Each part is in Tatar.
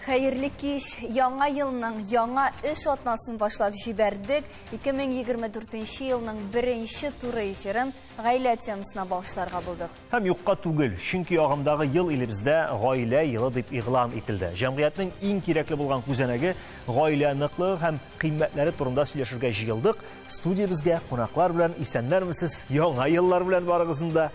Хәерле кич! Яңа елның яңа эш атнасын башлап җибәрдек. 2024 елның беренче туры эфирын гаилә темасына багышларга булдык. Һәм юкка түгел, чөнки агымдагы ел илебездә гаилә елы дип игълан ителде. Җәмгыятьнең иң кирәкле булган күзәнәге гаилә ныклыгы һәм кыйммәтләре турында сөйләшергә җыелдык. Студиябезгә кунаклар белән исәннәрмесез, яңа еллар белән барыгызны да.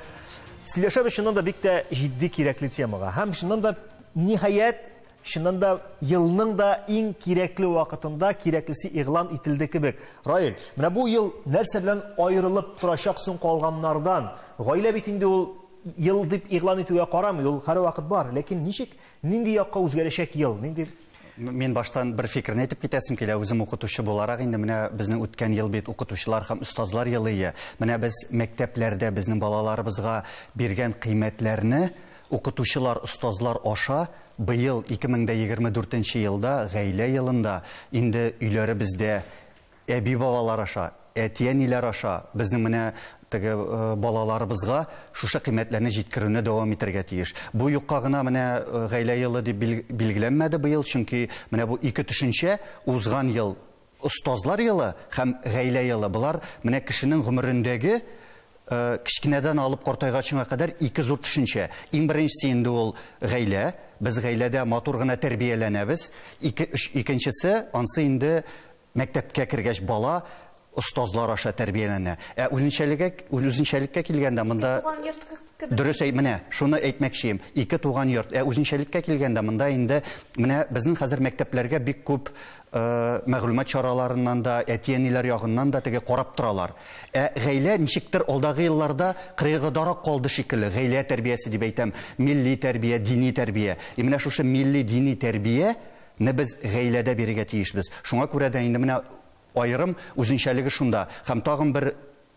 Сөйләшәбез чыннан да бик тә җитди кирәкле темага. Һәм чыннан да ниһаять Чыннан да елның да иң кирәкле вакытында кирәклесе игълан ителде кебек. Раил, менә бу ел нәрсә белән аерылып торачак соң калганнардан? Гаилә бит инде ул ел дип игълан итүгә карамый, ул һәрвакыт бар. Ләкин ничек, нинди якка үзгәрәчәк ел, нинди Мин баштан бер фикерне әйтеп китәсем килә. Үзем укытучы буларак инде менә безнең үткән ел бит укытучылар һәм остазлар елы ие. Менә без мәктәпләрдә безнең балаларыбызга биргән кыйммәтләрне укытучылар, остазлар аша быел 2024 нче елда, Гаилә елында инде өйләребездә әби-бабалар аша, әти-әниләр аша безнең менә теге балаларыбызга шушы кыйммәтләрне җиткерүне дәвам итәргә тиеш. Бу юкка гына менә Гаилә елы дип билгеләнмәде быел, чөнки менә бу ике төшенчә узган ел Остазлар елы һәм Гаилә елы, болар менә кешенең гомерендәге кечкенәдән алып картайгачыңа кадәр ике зур төшенчә. Иң беренчесе инде ул гаилә. Без гаиләдә матур гына тәрбияләнәбез. Ике, өч, икенчесе, ансы инде мәктәпкә кергәч бала остазлар аша тәрбияләнә. Ә үзенчәлегә, үзенчәлеккә килгәндә монда Ике туган йорт кебек. Дөрес әй, менә шуны әйтмәкчеем. Ике туган йорт. Ә үзенчәлеккә килгәндә монда инде менә безнең хәзер мәктәпләргә бик күп мәгълүмат чараларыннан да, әти-әниләр ягыннан да теге карап торалар. Ә гаилә ничектер алдагы елларда кырыйгыдарак калды шикелле. Гаилә тәрбиясе дип әйтәм, милли тәрбия, дини тәрбия. И менә шушы милли дини тәрбия не без гаиләдә бирергә тиешбез. Шуңа күрә дә инде менә аерым үзенчәлеге шунда. Һәм тагын бер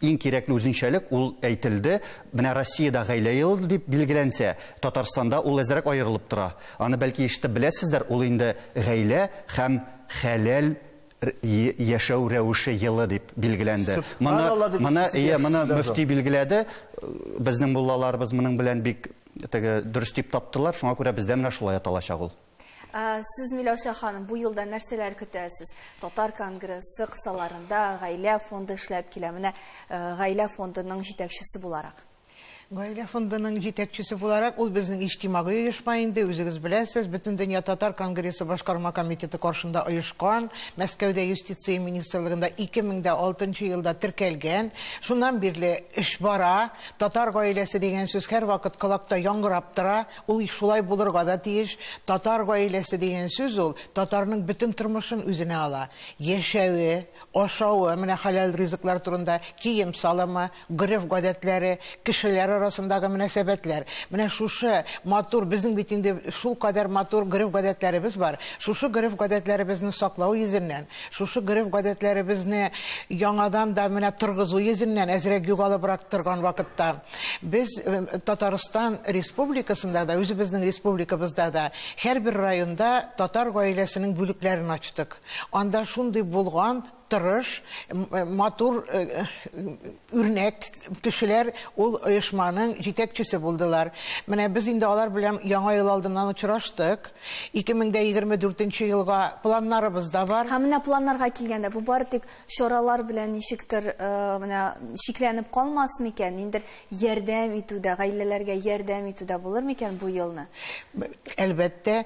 Иң кирәкле үзенчәлек, ул әйтелде, менә Россиядә Гаилә елы дип билгеләнсә, Татарстанда ул әзрәк аерылып тора. Аны бәлки ишетеп беләсездер, ул инде Гаилә һәм хәләл яшәү рәвеше елы дип билгеләнде. Моны, моны, ие, моны мөфти билгеләде. Безнең муллаларыбыз моның белән бик теге дөрес дип таптылар, шуңа күрә бездә менә шулай аталачак ул. Сез, Миләүшә ханым, бу елда нәрсәләр көтәсез? Татар конгрессы кысаларында Гаилә фонды эшләп килә. Менә Гаилә фондының җитәкчесе буларак. Гаилә фондының җитәкчесе буларак, ул безнең иҗтимагый оешма инде, үзегез беләсез, Бөтендөнья татар конгрессы башкарма комитеты каршында оешкан, Мәскәүдә юстиция министрлыгында 2006 елда теркәлгән. Шуннан бирле эш бара. Татар гаиләсе дигән сүз һәрвакыт колакта яңгырап тора. Ул шулай булырга да тиеш. Татар гаиләсе дигән сүз ул татарның бөтен тормышын үзенә ала. Яшәве, ашавы, менә хәләл ризыклар турында, кием-салымы, гореф-гадәтләре, кешеләр арасындагы мөнәсәбәтләр. Менә шушы матур, безнең бит инде шулкадәр матур гореф-гадәтләребез бар. Шушы гореф-гадәтләребезне саклау йөзеннән, шушы гореф-гадәтләребезне яңадан да менә торгызу йөзеннән, әзрәк югалыбрак торган вакытта, Без Татарстан Республикасында да, үзебезнең республикабызда да һәрбер районда татар гаиләсенең бүлекләрен ачтык. Анда шундый булган, тырыш, матур, үрнәк кешеләр ул оешманың җитәкчесе булдылар. Менә без инде алар белән Яңа ел алдыннан очраштык. 2024 нче елга планнарыбыз да бар. Һәм менә планнарга килгәндә, бу бары тик Чаралар белән ничектер менә чикләнеп калмас микән, ниндидер ярдәм итү дә, гаиләләргә ярдәм итү дә булыр микән бу елны? Әлбәттә,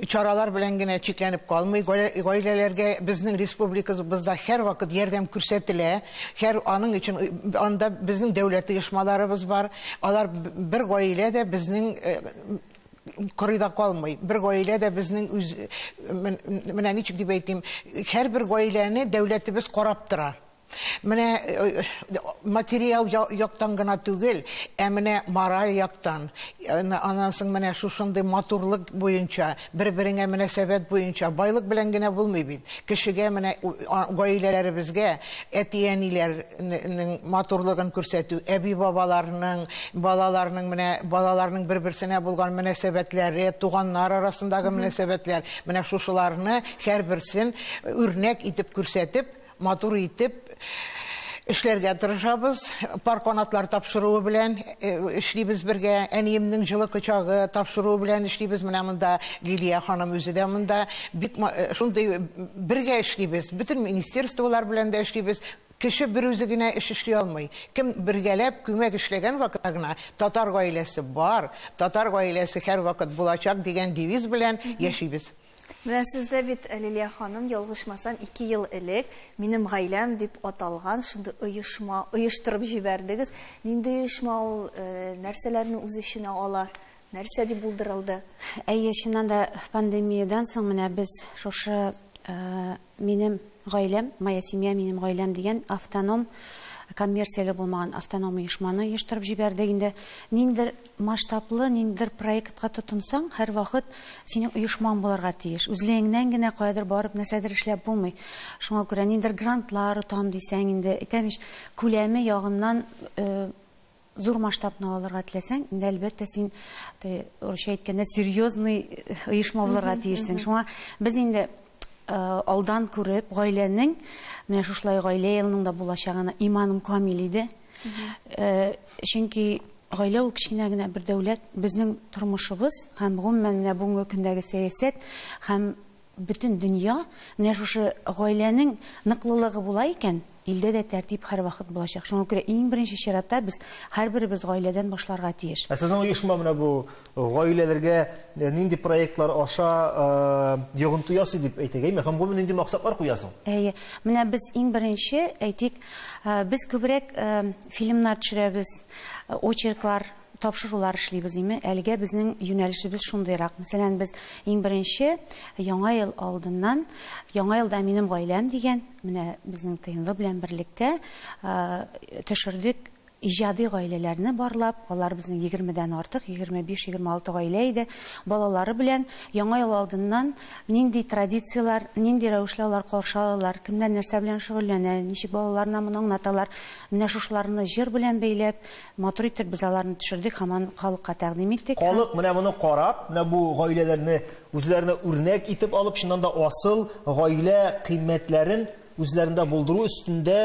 чаралар белән генә чикләнеп калмый. Гаиләләргә безнең республикабызда һәрвакыт ярдәм күрсәтелә. Һәр аның өчен анда безнең дәүләт оешмаларыбыз бар. Алар бер гаилә дә безнең кырыйда калмый. Бер гаилә дә безнең үз менә ничек дип әйтим, һәрбер гаиләне дәүләтебез карап тора. Менә материал яктан гына түгел, ә менә мораль яктан, аннан соң менә шушындый матурлык буенча, бер-береңә мөнәсәбәт буенча, байлык белән генә булмый бит. Кешегә менә гаиләләребезгә әти-әниләр нең матурлыгын күрсәтү, әби-бабаларның, балаларның менә балаларның бер-берсенә булган мөнәсәбәтләре, туганнар арасындагы мөнәсәбәтләр, менә шушыларны һәрберсен үрнәк итеп күрсәтеп, матур итеп Эшләргә тырышабыз, пар канатлар тапшыруы белән эшлибез бергә, әниемнең җылы кочагы тапшыруы белән эшлибез. Менә монда Лилия ханым үзе дә монда. Бик шундый бергә эшлибез. Бөтен министерстволар белән дә эшлибез. Кеше бер үзе генә эш эшли алмый. Кем бергәләп күмәк эшләгән вакытта гына татар гаиләсе бар, татар гаиләсе һәрвакыт булачак дигән девиз белән яшибез. Менә сездә бит, Лилия ханым, ялгышмасам, 2 ел элек «Минем гаиләм» дип аталган шундый оешма оештырып җибәрдегез. Нинди оешма ул, нәрсәләрне үз эченә ала, нәрсә дип булдырылды? Әйе, чыннан да пандемиядан соң менә без шушы «Минем гаиләм», «Моя семья, минем гаиләм» дигән автоном, коммерцияле булмаган автоном оешманы оештырып җибәрдек. Инде ниндидер масштаблы, ниндидер проектка тотынсаң, һәрвакыт синең оешмаң булырга тиеш. Үзлегеңнән генә каядыр барып нәрсәдер эшләп булмый. Шуңа күрә ниндидер грантлар отам дисәң, инде әйтәм ич, күләме ягыннан зур масштабны алырга теләсәң, инде әлбәттә син, урысча әйткәндә, серьезный оешма булырга тиешсең. Шуңа без инде алдан күреп, гаиләнең, менә шушылай гаилә елының да булачагына иманым камил иде. Чөнки гаилә ул кечкенә генә бер дәүләт, безнең тормышыбыз һәм гомумән менә бүгенге көндәге сәясәт һәм бөтен дөнья менә шушы гаиләнең ныклылыгы була икән, илдә дә тәртип һәрвакыт булачак. Шуңа күрә иң беренче чиратта без һәрберебез гаиләдән башларга тиеш. Ә сезнең оешма менә бу гаиләләргә нинди проектлар аша йогынты ясый дип әйтәгәйме? Һәм бу нинди максатлар куясың? Әйе, менә без иң беренче әйтик, без күбрәк фильмнар төшерәбез, очерклар, тапшырулар эшлибез, име? Әлегә безнең юнәлешебез шундыйрак. Мәсәлән, без иң беренче Яңа ел алдыннан, Яңа елда минем гаиләм дигән, менә безнең ТНВ белән берлектә төшердек иҗади гаиләләрне барлап, алар безнең 20-дән артык, 25-26 гаилә иде. Балалары белән Яңа ел алдыннан нинди традицияләр, нинди рәвешле алар каршы алалар, кемнәр нәрсә белән шөгыльләнә, ничек балаларына моны аңлаталар. Менә шушыларны җыр белән бәйләп, матур итеп без аларны төшердек һәм аны халыкка тәкъдим иттек. Халык менә моны карап, менә бу гаиләләрне үзләренә үрнәк итеп алып, чыннан да асыл гаилә кыйммәтләрен үзләрендә булдыру өстендә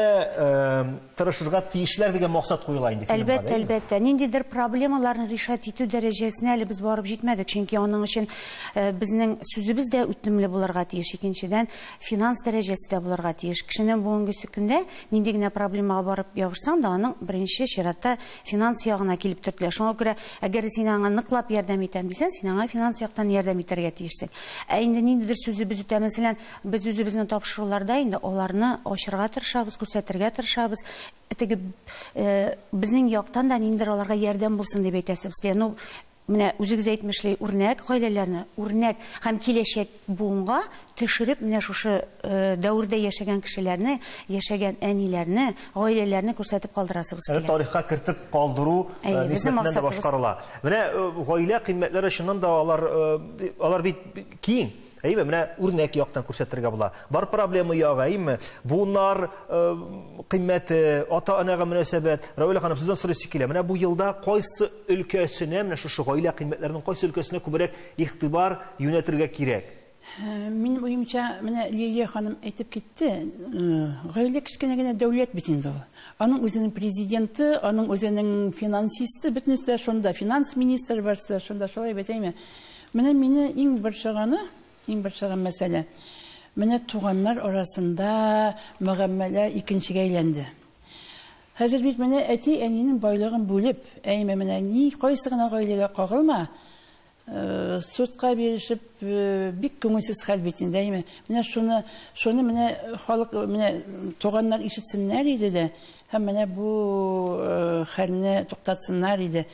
тырышырга тиешләр дигән максат куела инде фильмга, Әлбәттә, әйеме? әлбәттә. Ниндидер проблемаларны решать итү дәрәҗәсенә әле без барып җитмәдек, чөнки аның өчен безнең сүзебез дә үтемле булырга тиеш. Икенчедән, финанс дәрәҗәсе дә булырга тиеш. Кешенең бүгенге көндә нинди генә проблемага барып ябышсаң да, аның беренче чиратта финанс ягына килеп төртелә. Шуңа күрә, әгәр син аңа ныклап ярдәм итәм дисәң, син аңа финанс яктан ярдәм итәргә тиешсең. Ә инде ниндидер сүзебез үтә, мәсәлән, без үзебезнең тапшыруларда инде аларны ачырга тырышабыз, күрсәтергә тырышабыз. Теге безнең яктан да ниндидер аларга ярдәм булсын дип әйтәсебез килә. Ну, менә үзегез әйтмешли, үрнәк гаиләләрне, үрнәк һәм киләчәк буынга төшереп, менә шушы дәвердә яшәгән кешеләрне, яшәгән әниләрне, гаиләләрне күрсәтеп калдырасыбыз Әле килә. тарихка кертеп калдыру, Әйе, безнең нисбәтеннән дә максатыбыз. башкарыла. Менә гаилә кыйммәтләре чыннан да алар бит киң. Әйме, менә үрнәк яктан күрсәтергә була. Бар проблема ягы, әйме, буыннар кыйммәте, ата-анага мөнәсәбәт. Равилә ханым, сездән сорыйсы килә. Менә бу елда кайсы өлкәсенә, менә шушы гаилә кыйммәтләренең кайсы өлкәсенә күбрәк игътибар юнәтергә кирәк? Минем уемча, менә Лилия ханым әйтеп китте, гаилә кечкенә генә дәүләт бит инде ул. Аның үзенең президенты, аның үзенең финансисты, бөтенесе дә шунда, финанс министры барысы да шунда, шулай бит, әйме. Менә мине иң борчыганы, иң борчыган мәсьәлә, менә туганнар арасында мөгамәлә икенчегә әйләнде. Хәзер бит менә әти-әнинең байлыгын бүлеп, әйме, менә ни кайсы гына гаиләгә кагылма, судка бирешеп, бик күңелсез хәл бит инде, әйме. Менә шуны менә халык, менә туганнар ишетсеннәр иде дә, һәм менә бу хәлне туктатсыннар иде.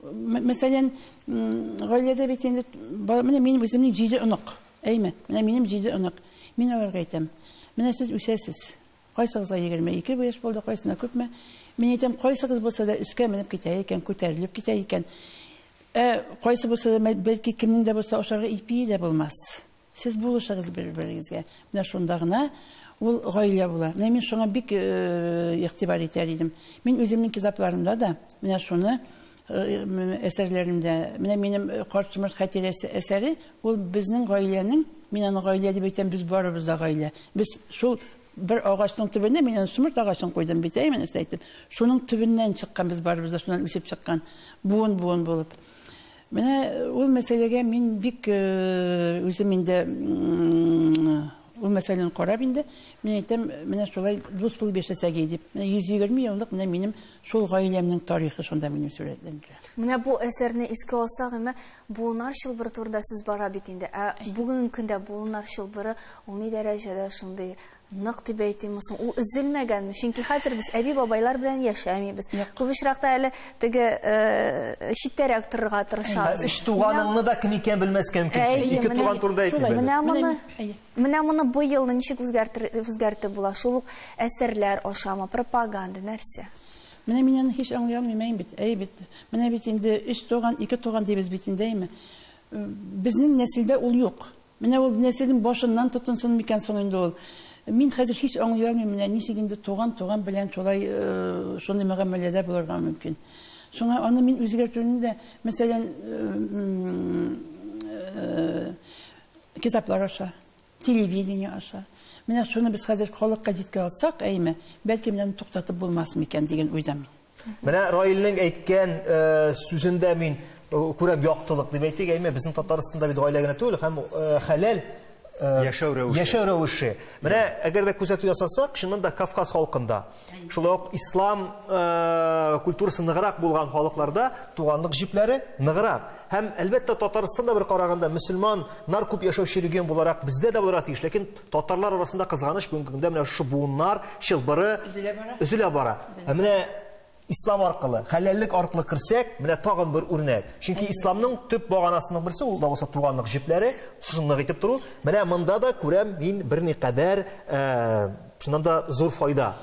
Мәсәлән, гаиләдә бит инде, менә минем үземнең 7 онык, әйме, менә минем 7 онык. Мин аларга әйтәм, менә сез үсәсез. Кайсыгызга 22 яшь булды, кайсына күпме. Мин әйтәм, кайсыгыз булса да өскә менеп китә икән, күтәрелеп китә икән. Кайсы булса да, бәлки кемнең дә булса ашарга ипие дә булмас. Сез булышыгыз бер-берегезгә. Менә шунда гына ул гаилә була. Менә мин шуңа бик игътибар итәр идем. Мин үземнең китапларымда да менә шуны, әсәрләремдә, менә минем Карт шомырт хатирәсе әсәре, ул безнең гаиләнең, мин аны гаилә дип әйтәм, без барыбыз да гаилә. Без шул Бер агачның төбенә мин шомырт агачын куйдым бит, әй, менә әйтеп. Шуның төбеннән чыккан без барыбыз да шуннан үсеп чыккан, буын-буын булып. Менә ул мәсьәләгә мин бик үзем инде ул мәсьәләне карап инде, мин әйтәм, менә шулай дус булып яшәсәк дип. Менә 120 еллык менә минем шул гаиләмнең тарихы шунда минем сурәтләнде. Менә бу әсәрне искә алсак, әмма буыннар чылбыры турында сүз бара бит инде. Ә бүгенге көндә буыннар чылбыры ул ни дәрәҗәдә шундый нык дип әйтимме соң? Ул өзелмәгәнме? Чөнки хәзер без әби-бабайлар белән яшәмибез. Күп очракта әле теге читтәрәк торырга тырышабыз. Өч туганыңны да кем икән белмәскә мөмкинсең. Ике туган турында әйтмим. Менә моны быелны ничек үзгәртеп була? Шул ук әсәрләр ашамы, пропаганда, нәрсә? Менә мин аны һич аңлый алмыйм бит. Әй бит. Менә бит инде өч туган, ике туган дибез бит инде, әйме? Безнең нәселдә ул юк. Менә ул нәселнең башыннан тотынсын микән соң инде ул? Мин хәзер һич аңлый алмыйм, менә ничек инде туган-туган белән шулай шундый мөгамәләдә булырга мөмкин. Шуңа аны мин үзгәртүне дә, мәсәлән, китаплар аша, телевидение аша. Менә шуны без хәзер халыкка җиткерә алсак, әйме, бәлки менә туктатып булмас микән дигән уйда мин. Менә Раилнең әйткән сүзендә мин күрәм яктылык дип әйтик, әйме, безнең Татарстанда бит гаилә генә түгел, һәм хәләл яшәү рәвеше. Яшәү рәвеше. Менә әгәр дә күзәтү ясасак, чыннан да Кавказ халкында, шулай ук ислам культурасы ныграк булган халыкларда туганлык җепләре ныграк. Һәм әлбәттә Татарстанда бер караганда мөселманнар күп яшәүче регион буларак бездә дә булырга тиеш, ләкин татарлар арасында кызганыч бүгенге көндә менә шушы буыннар чылбыры өзелә бара. Ә менә ислам аркылы, хәләллек аркылы керсәк, менә тагын бер үрнәк. Чөнки исламның төп баганасының берсе ул да булса туганлык җепләре, шуны итеп тору. Менә монда да күрәм мин берникадәр, чыннан да зур файда.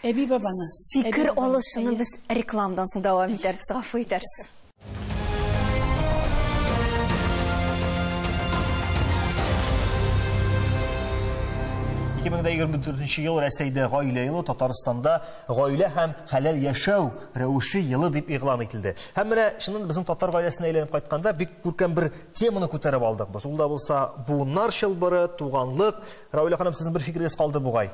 Әби бабаны. Фикер алышуны без рекламадан соң дәвам итәрбез, гафу итәрсез. Егерме дүртенче ел Рәсәйдә гаилә елы, Татарстанда гаилә һәм хәләл яшәү рәвеше елы дип игълан ителде. Һәм менә чыннан безнең татар гаиләсенә әйләнеп кайтканда бик күркәм бер теманы күтәреп алдык без. Ул да булса буыннар чылбыры, туганлык. Равилә ханым, сезнең бер фикерегез калды бугай.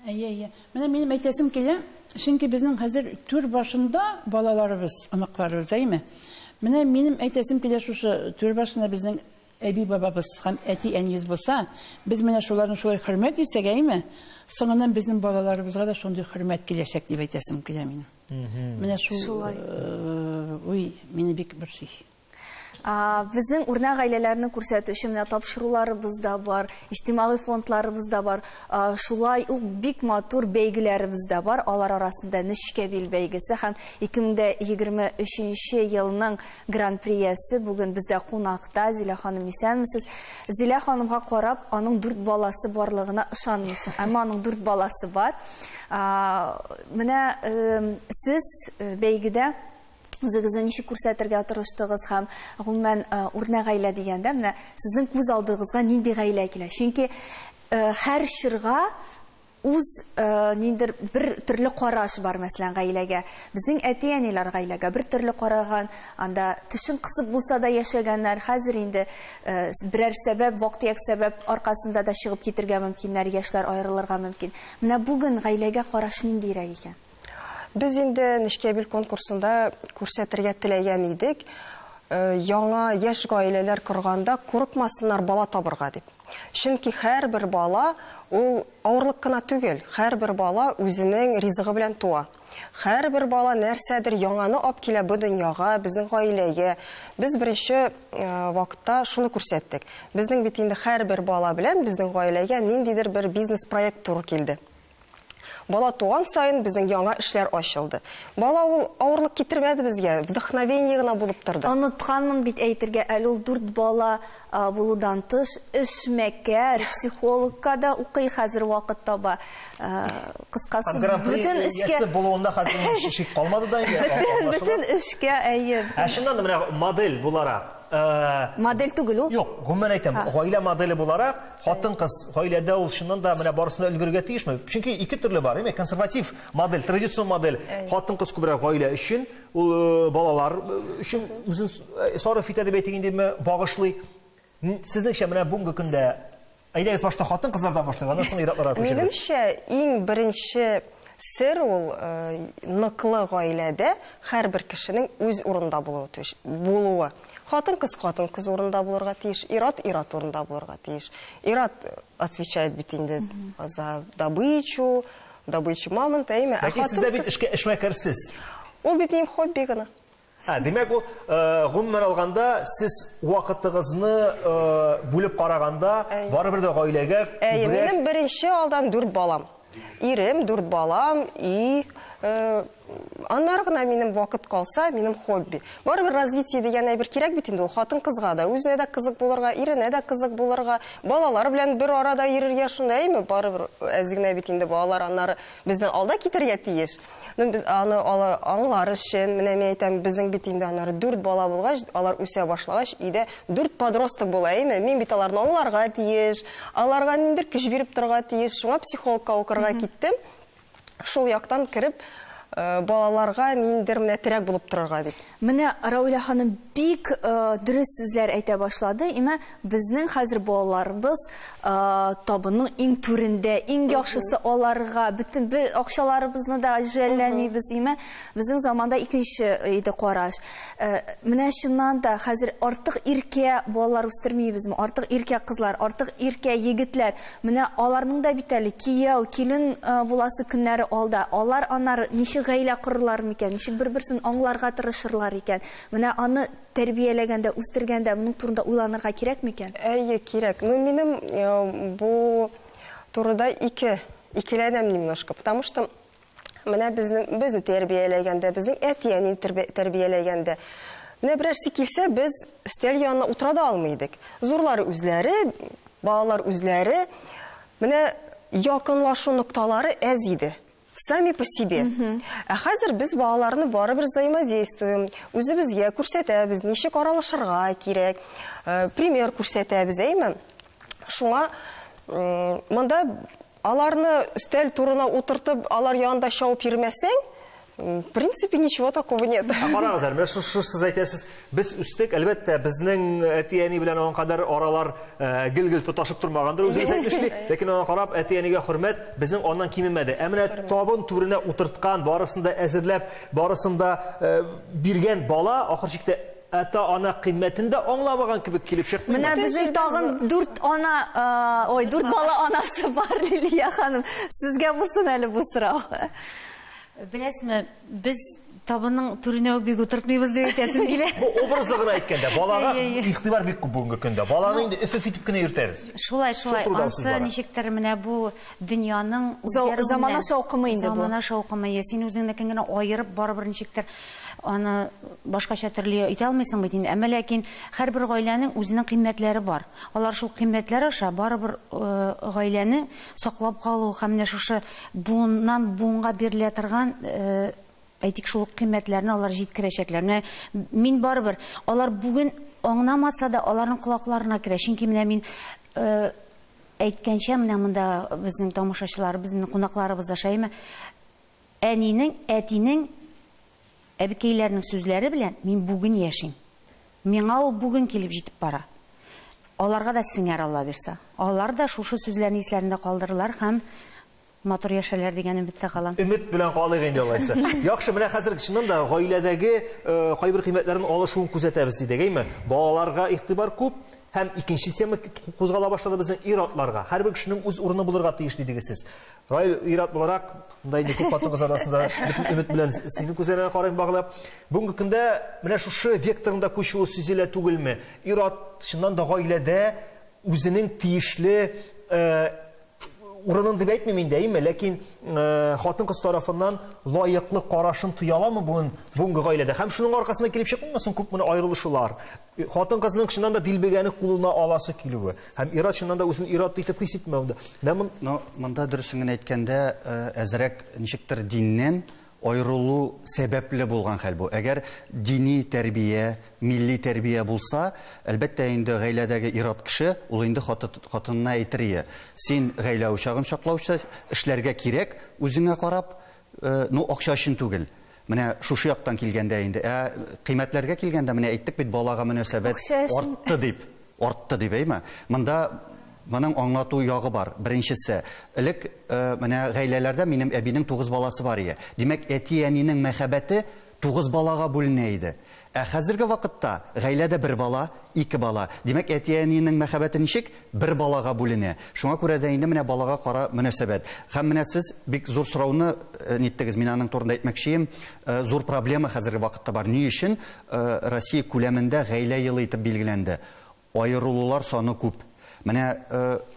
Әйе, әйе. Менә минем әйтәсем килә, чөнки безнең хәзер түр башында балаларыбыз, оныкларыбыз, әйеме? Менә минем әйтәсем килә шушы түр башында безнең әби бабабыз һәм әти-әниебез булса, без менә шуларны шулай хөрмәт итсәк, әйеме? Соңыннан безнең балаларыбызга да шундый хөрмәт киләчәк дип әйтәсем килә минем. Менә шул уй мине бик борчый. Безнең үрнәк гаиләләрне күрсәтүче менә тапшыруларыбыз да бар, иҗтимагый фондларыбыз да бар, шулай ук бик матур бәйгеләребез дә бар. Алар арасында Нечкәбил бәйгесе һәм 2023 елның гран-приясе бүген бездә кунакта. Зилә ханым, исәнмесез? Зилә ханымга карап, аның 4 баласы барлыгына ышанмыйсың. Әмма аның 4 баласы бар. Менә сез бәйгедә үзегезне ничек күрсәтергә тырыштыгыз һәм гомумән үрнәк гаилә дигәндә менә сезнең күз алдыгызга нинди гаилә килә? Чөнки һәр чорга үз ниндер бер төрле караш бар, мәсәлән, гаиләгә. Безнең әти-әниләр гаиләгә бер төрле караган, анда тешен кысып булса да яшәгәннәр. Хәзер инде берәр сәбәп, вак-төяк сәбәп аркасында да чыгып китергә мөмкиннәр, яшьләр аерылырга мөмкин. Менә бүген гаиләгә караш ниндирәк икән? Без инде Нечкәбил конкурсында күрсәтергә теләгән идек. Яңа яшь гаиләләр корганда курыкмасыннар бала табырга дип. Чөнки һәрбер бала ул авырлык кына түгел, һәрбер бала үзенең ризыгы белән туа. Һәрбер бала нәрсәдер яңаны алып килә бу дөньяга, безнең гаиләгә. Без беренче вакытта шуны күрсәттек. Безнең бит инде һәрбер бала белән безнең гаиләгә ниндидер бер бизнес-проект туры килде. Бала туган сайын безнең яңа эшләр ачылды. Бала ул авырлык китермәде безгә, вдохновение гына булып торды. Онытканмын бит әйтергә, әле ул 4 бала булудан тыш эшмәкәр, психологка да укый хәзер вакыт таба. Кыскасы, бөтен эшкә булуында хәзер шик калмады да инде. Бөтен эшкә, әйе. Ә чыннан да менә модель буларак, модель түгел ул. Юк, гомумән әйтәм, гаилә моделе буларак, хатын-кыз гаиләдә ул чыннан да менә барысына өлгерергә тиешме? Чөнки ике төрле бар, әйме? Консерватив модель, традицион модель. Хатын-кыз күбрәк гаилә өчен, ул балалар өчен үзен сарыф итә дип әйтик индеме, багышлый. Сезнеңчә менә бүгенге көндә Әйдәгез, башта хатын-кызлардан башлыйк, аннан соң ир-атларга күчербез. Минемчә, иң беренче сер ул ныклы гаиләдә һәрбер кешенең үз урынында булуы. Хатын-кыз хатын-кыз урынында булырга тиеш, ир-ат ир-ат урынында булырга тиеш. Ир-ат отвечает бит инде за добычу, добычу мамонта, әйме? Ләкин сез дә бит эшкә эшмәкәрсез. Ул бит минем хобби гына. Димәк, ул гомумән алганда, сез вакытыгызны бүлеп караганда, барыбер дә гаиләгә күбрәк... Минем беренче алдан 4 балам. Ирем, 4 балам, и аннары гына минем вакыт калса, минем хобби. Барыбер развитие дигән әйбер кирәк бит инде ул хатын-кызга да, үзенә дә кызык булырга, иренә дә кызык булырга, балалар белән бер арада йөрергә шунда, әйме? Барыбер әз генә бит инде балалар аннары бездән алда китергә тиеш. Ну, без аны аңлар өчен, менә мин әйтәм, безнең бит инде аннары 4 бала булгач, алар үсә башлагач, өйдә 4 подросток була, әйме? Мин бит аларны аңларга тиеш, аларга ниндидер көч биреп торырга тиеш. Шуңа психологка укырга киттем. Шул яктан кереп, балаларга ниндидер менә терәк булып торырга дип. Менә Равилә ханым бик дөрес сүзләр әйтә башлады. Имә безнең хәзер балаларыбыз табынның иң түрендә, иң яхшысы аларга, бөтен бер акчаларыбызны да жәлләмибез. Имә безнең заманда икенче иде караш. Менә чыннан да хәзер артык иркә балалар үстермибезме? Артык иркә кызлар, артык иркә егетләр. Менә аларның да бит әле кияү, килен буласы көннәре алда. Алар аннары ничек гаилә корырлар микән, ничек бер-берсен аңларга тырышырлар икән. Менә аны тәрбияләгәндә, үстергәндә моның турында уйланырга кирәк микән? Әйе, кирәк. Ну, минем бу турыда икеләнәм немножко, потому что менә безне тәрбияләгәндә, безнең әти-әни тәрбияләгәндә, менә берәрсе килсә, без өстәл янына утыра да алмый идек. Зурлар үзләре, балалар үзләре, менә якынлашу нокталары әз иде. Сами по себе. Ә хәзер без балаларны барыбер взаимодействуем. Үзебезгә күрсәтәбез, ничек аралашырга кирәк, пример күрсәтәбез, әйме? Шуңа монда аларны өстәл турына утыртып, алар янында чабып йөрмәсәң, в принципе, ничего такого нет. Карагыз әле, менә шушы сез әйтәсез, без үстек, әлбәттә, безнең әти-әни белән аңа кадәр аралар гел-гел тоташып тормагандыр, үзегез әйтмешли, ләкин аңа карап әти-әнигә хөрмәт безнең аннан кимемәде. Ә менә табын түренә утырткан, барысын да әзерләп, барысын да биргән бала ахыр чиктә ата-ана кыйммәтен дә аңламаган кебек килеп чыкмый. Менә безнең тагын 4 ана, ой, 4 бала анасы бар, Лилия ханым. Сезгә булсын әле бу сорау. Беләсезме, без табынның түренә үк бик утыртмыйбыз дип әйтәсем килә. Бу образы гына әйткәндә, балага игътибар бик күп бүгенге көндә. Баланы инде өф-өф итеп кенә йөртәбез. Шулай, шулай. Ансы ничектер менә бу дөньяның үзгәрүеннән. Замана шаукымы инде бу. Замана шаукымы. Син үзеңнекен генә аерып барыбер ничектер аны башкача төрле итә алмыйсың бит инде. Әмма ләкин һәрбер гаиләнең үзенең кыйммәтләре бар. Алар шул кыйммәтләр аша барыбер гаиләне саклап калу һәм менә шушы буыннан буынга бирелә торган, әйтик, шул кыйммәтләрне алар җиткерәчәкләр. Менә мин барыбер алар бүген аңламаса да аларның колакларына керә. Чөнки менә мин әйткәнчә, менә монда безнең тамашачылар, безнең кунакларыбыз аша, әйме, әнинең, әтинең, әбекәйләрнең сүзләре белән мин бүген яшим. Миңа ул бүген килеп җитеп бара. Аларга да сеңәр, Алла бирсә. Алар да шушы сүзләрне исләрендә калдырырлар һәм матур яшәрләр дигән өметтә калам. Өмет белән калыйк инде алайса. Яхшы, менә хәзер чыннан да гаиләдәге кайбер кыйммәтләрнең алышуын күзәтәбез дидек, әйме? Балаларга игътибар күп һәм икенче тема кузгала башлады безнең ир-атларга. Һәрбер кешенең үз урыны булырга тиеш дидегез сез. Раил ир-ат буларак, монда инде күп хатын-кыз арасында бөтен өмет белән синең күзләреңә карыйм баглап. Бүгенге көндә менә шушы векторында күчүе сизелә түгелме? Ир-ат чыннан да гаиләдә үзенең тиешле урынын дип әйтмим инде, әйме, ләкин хатын-кыз тарафыннан лаеклы карашын тоя аламы бүгенге гаиләдә? Һәм шуның аркасында килеп чыкмыймы соң күп менә аерылышулар? Хатын-кызның чыннан да дилбегәне кулына аласы килүе һәм ир-ат чыннан да үзен ир-ат итеп хис итмәүе. Но монда дөресен генә әйткәндә, әзрәк ничектер диннән аерылу сәбәпле булган хәл бу. Әгәр дини тәрбия, милли тәрбия булса, әлбәттә инде гаиләдәге ир-ат кеше ул инде хатынына әйтер ие. Син гаилә учагын саклаучы, эшләргә кирәк, үзеңә карап, ну акча өчен түгел. Менә шушы яктан килгәндә инде, кыйммәтләргә килгәндә, менә әйттек бит, балага мөнәсәбәт артты дип, артты дип, әйме? Монда Моның аңлату ягы бар. Беренчесе, элек менә гаиләләрдә минем әбинең 9 баласы бар иде. Димәк, әти-әнинең мәхәббәте 9 балага бүленә иде. Ә хәзерге вакытта гаиләдә бер бала, 2 бала. Димәк, әти-әнинең мәхәббәте ничек? Бер балага бүленә. Шуңа күрә дә инде менә балага кара мөнәсәбәт. Һәм менә сез бик зур сорауны ниттегез, мин аның турында әйтмәкчеем. Зур проблема хәзерге вакытта бар. Ни өчен Россия күләмендә гаилә елы итеп билгеләнде? Аерылулар саны күп. Менә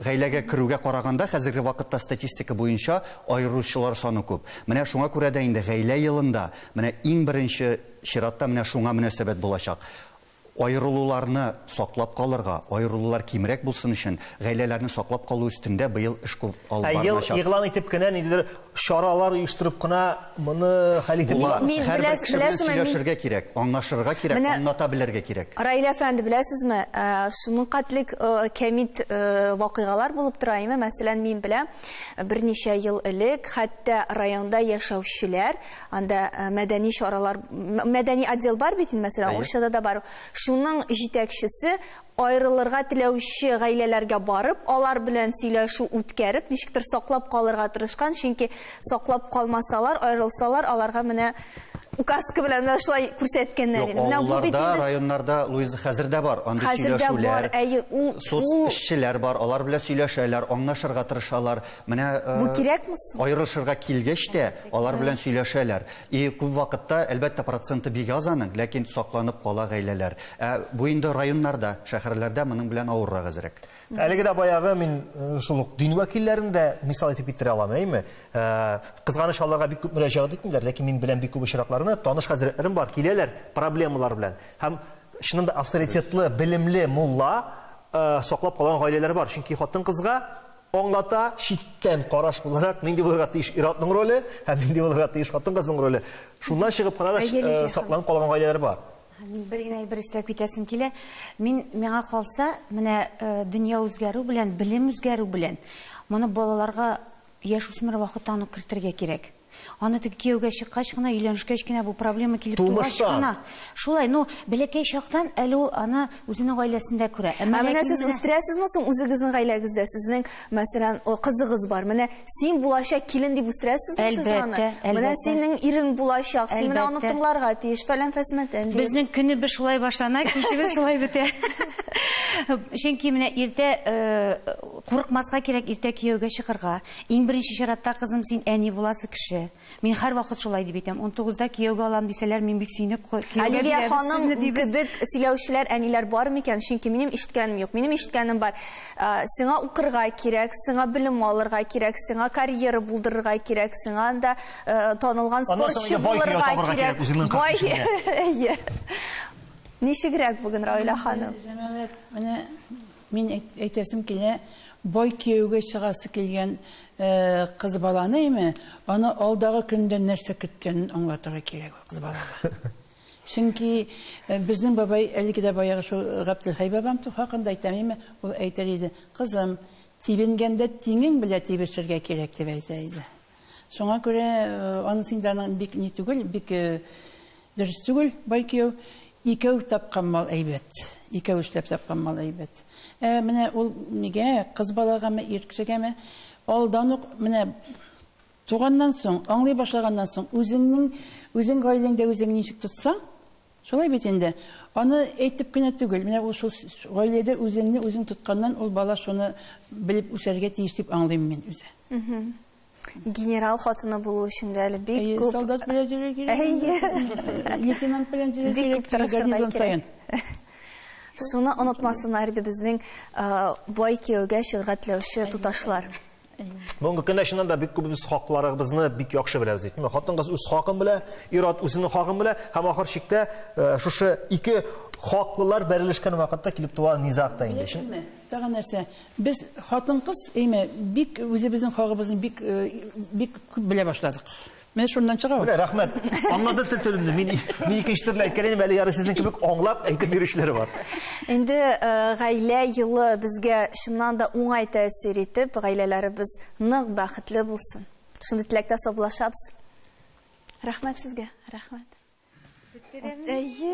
гаиләгә керүгә караганда хәзерге вакытта статистика буенча аерылучылар саны күп. Менә шуңа күрә дә инде гаилә елында менә иң беренче чиратта менә шуңа мөнәсәбәт булачак. Аерылуларны саклап калырга, аерылулар кимрәк булсын өчен гаиләләрне саклап калу өстендә быел эш күп алып барылачак. Ел игълан итеп кенә ниндидер чаралар оештырып кына моны хәл итеп була. Һәрбер кеше белән сөйләшергә кирәк, аңлашырга кирәк, аңлата белергә кирәк. Раилә әфәнде, беләсезме, шуның катлек кәмит вакыйгалар булып тора име? Мәсәлән, мин беләм, берничә ел элек хәтта районда яшәүчеләр, анда мәдәни чаралар, мәдәни отдел бар бит инде, мәсәлән, Орчада да бар. Шуның җитәкчесе аерылырга теләүче гаиләләргә барып, алар белән сөйләшү үткәреп, ничектер саклап калырга тырышкан, чөнки саклап калмасалар, аерылсалар, аларга менә указка белән менә шулай күрсәткәннәр. Юк, авылларда, районнарда, Луиза, хәзер дә бар андый сөйләшүләр, соц эшчеләр бар, алар белән сөйләшәләр, аңлашырга тырышалар. Менә бу кирәкме соң? Аерылышырга килгәч тә алар белән сөйләшәләр. И күп вакытта, әлбәттә, проценты бик аз аның, ләкин сакланып кала гаиләләр. Бу инде районнарда, шәһәрләрдә моның белән авыррак әзрәк. Әлеге дә баягы мин шул ук дин вәкилләрен дә мисал итеп китерә алам, әйме? Кызганыч, аларга бик күп мөрәҗәгать итмиләр, ләкин мин беләм бик күп очракларны, таныш хәзрәтләрем бар, киләләр проблемалар белән. Һәм чыннан да авторитетлы, белемле мулла саклап калган гаиләләр бар. Чөнки хатын-кызга аңлата читтән караш буларак нинди булырга тиеш ир-атның роле һәм нинди булырга тиеш хатын-кызның роле. Шуннан чыгып кына да сакланып калган гаиләләр бар. Мин бер генә бер өстәп китәсем килә. Мин миңа калса, менә дөнья үзгәрү белән, белем үзгәрү белән моны балаларга яшь үсмер вакыттан ук кертергә кирәк. Аны теге кияүгә чыккач кына, өйләнешкәч кенә бу проблема килеп тугач кына. Шулай, ну, бәләкәй чактан әле ул аны үзенең гаиләсендә күрә. Ә менә сез үстерәсезме соң үзегезнең гаиләгездә? Сезнең, мәсәлән, кызыгыз бар. Менә син булачак килен дип үстерәсезме сез аны? Менә синең ирең булачак, син менә аны тыңларга тиеш, фәлән фәсмәтән дип. Безнең көнебез шулай башлана, кичебез шулай бетә. Чөнки менә иртә курыкмаска кирәк, иртә кияүгә чыгарга. Иң беренче чиратта, кызым, син әни буласы кеше. Мин һәрвакыт шулай дип әйтәм. 19-да кияүгә алам дисәләр, мин бик сөенеп кияүгә Лилия ханым кебек сөйләүчеләр, әниләр бар микән? Чөнки минем ишеткәнем юк. Минем ишеткәнем бар. Сиңа укырга кирәк, сиңа белем алырга кирәк, сиңа карьера булдырырга кирәк, сиңа анда танылган спортчы булырга кирәк. Бай. Ничегрәк бүген, Раилә ханым? Җәмәгать, менә мин әйтәсем килә, бай кияүгә чыгасы килгән кыз баланы име, аны алдагы көндә нәрсә көткәнен аңлатырга кирәк ул кыз балага. Чөнки безнең бабай әлеге дә баягы шул Габделхәй бабам хакында әйтәм име, ул әйтер иде: "Кызым, тибенгәндә тиңең белә тибешергә кирәк" дип әйтә иде. Шуңа күрә анысы инде аның бик ни түгел, бик дөрес түгел, бай кияү. Икәү тапкан мал әйбәт. Икәү эшләп тапкан мал әйбәт. Менә ул нигә кыз балагамы, ир кешегәме алдан ук менә туганнан соң, аңлый башлаганнан соң үзеңнең үзең гаиләңдә үзең ничек тотсаң, шулай бит инде. Аны әйтеп кенә түгел, менә ул шул гаиләдә үзеңне үзең тотканнан ул бала шуны белеп үсәргә тиеш дип аңлыйм мин үзе. Генерал хатыны булу өчен дә әле бик күп солдат белән йөрергә кирәк. Лейтенант белән йөрергә кирәк, гарнизон саен. Шуны онытмасыннар иде безнең бай кияүгә чыгарга теләүче туташлар. Бүгенге көндә чыннан да бик күбебез хакларыбызны бик яхшы беләбез. Хатын-кыз үз хакын белә, ир-ат үзенең хакын белә һәм ахыр чиктә шушы ике хаклылар бәрелешкән вакытта килеп туа низаг та инде. Тагын нәрсә? Без хатын-кыз, әйме, бик үзебезнең хагыбызны бик бик күп белә башладык. Менә шуннан чыга. Менә рәхмәт. Аңлады тел телемне. Мин икенче төрле әйткән идем, әле ярый сезнең кебек аңлап әйтеп йөрүчеләр бар. Инде гаилә елы безгә чыннан да уңай тәэсир итеп, гаиләләребез нык бәхетле булсын. Шундый теләктә саубуллашабыз. Рәхмәт сезгә, рәхмәт. Әйе.